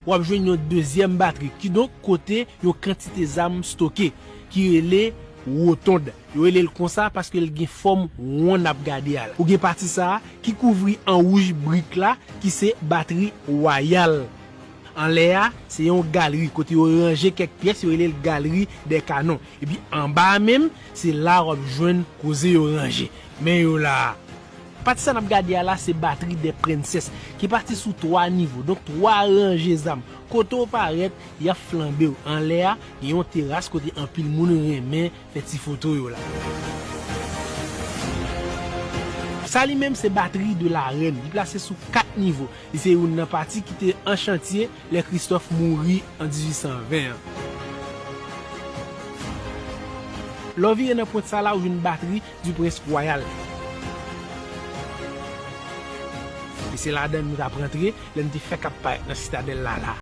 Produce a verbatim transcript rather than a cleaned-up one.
W ap jwenn yon dezyèm batri, kidonk kote yon kantite zam stoke, ki rele wotonn. Yo rele l konsa paske l gen fòm won n ap gade a la. Ou gen pati sa a ki kouvri an wouj brik la, ki se batri wayal. Anlè a, se yon galri kote yo ranje kèk pyès, yo rele l galri dè kanon. Epi anba a menm, se la w ap jwenn koze yo ranje. Men yo la a. Pati sa n ap gade a la, se batri dè prensès, ki pati sou twa nivo, donk twa ranje zam. Kote w parèt, y ap flanbe w. Anlè a, gen yon teras kote anpil moun renmen fè ti foto yo la. Sa li menm se batri de la rèn. Li plase sou kat nivo. Li se youn nan pati ki te an chantye lè Kristòf mouri an dizuit san ven an. Lè w vire nan pwent sa la, ou jwenn batri du Prince Royal. E se ladan l nou t ap rantre lè n te fèk ap parèt nan sitadèl la la.